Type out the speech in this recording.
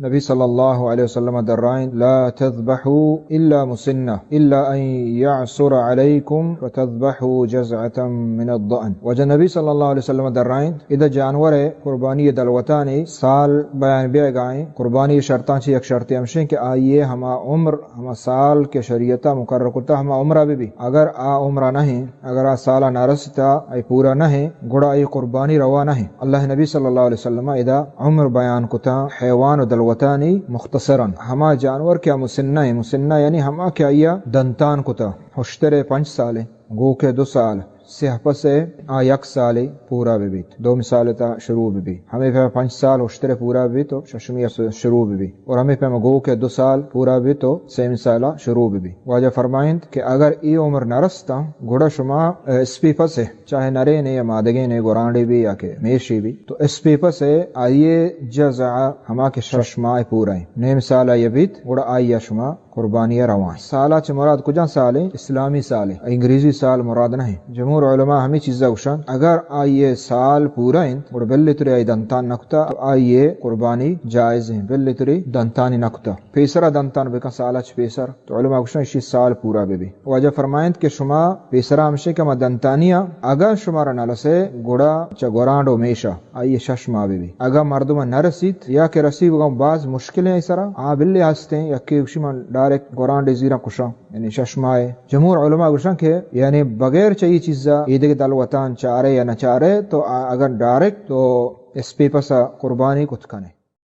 نبی صلی اللہ علیہ وسلم درائیں، لا تذبحوا الا مسنہ الا ان یعسر علیکم فتذبحوا جذعة من الضأن۔ واجہ نبی صلی اللہ علیہ وسلم درائیں، ادا جانور قربانی دلوتانی سال بیان بیگائیں۔ قربانی شرطاں چہ یک شرطی ہمشیں کہ آئیے ہما عمر، ہما سال کہ شریعت مقرر کرتا، ہما عمرہ بہ بی۔ اگر آ عمرہ نہیں، اگر آ سالا نہ رستا، اے پورا نہیں، گڑا اے قربانی روا نہیں۔ اللہ نبی صلی اللہ علیہ وسلم ادا عمر بیان کتا حیوان و دلوتانی مختصراً۔ ہما جانور کہ مسنہ ہیں، مسنہ یعنی ہما کہ آئیا دنتان کتا، ہشتر پنچ سالے، گوک دو سال، سیہ پس آ یک سالے پورا بہ بیت، دومی سال تا شروع بہ بیت۔ ہمے پہ پنچ سال ہشتر پورا بہ بیت تو ششمی س-، شروع بہ بیت۔ اور ہمے پہ گوک دو سال پورا بہ بیت تو سیمی سالا شروع بہ بیت۔ واجہ فرمائنت کہ اگر اے عمر نہ رستا، گڑا شما، اے، اسپی پس چاہے نرے نے یا مادگے نے، گورانڈے بھی یا کہ میشے بھی، تو اسپی پس آئیے جزع ہما کہ شش ماہ پورا ہیں، نیم سال آئیے بیت، گڑا آئیے شما قربانی روان۔ سالا چہ مراد کجا سالے؟ اسلامی سالے، انگریزی سال مراد نہیں۔ جمہور علماء ہمیں چیزا گوشن، اگر آئیے سال پورا ہیں، گڑا بلے ترے آئی دنتان نکتا، تو آئیے قربانی جائز ہیں، بلے ترے دنتانی نکتا۔ پیسرا دنتان بکن سالا چہ پیسر، تو علماء گوشن اشی سال پورا بہ بی۔ واجہ فرمائنت کہ شما پیسرا ہمشے کہ ما دنتانیا، اگر شما را نہ رسے، گڑا چہ گورانڈ و میشا آئیے شش ماہ بہ بی۔ اگر مردم نہ رسیت یا کہ رسی بگم باز مشکل ہیں سرا، آ بلے ہستیں، یکی گوشی من ڈائریکٹ گورانڈے زیرا کشاں، یعنی شش ماہ۔ جمہور علماء گوشن کہ یعنی بغیر چہ اے چیزا اے دگہ دلوتان چارے یا نہ چارے، تو آ-، اگر ڈائریکٹ تو اسپی پسا قربانی کت کنے۔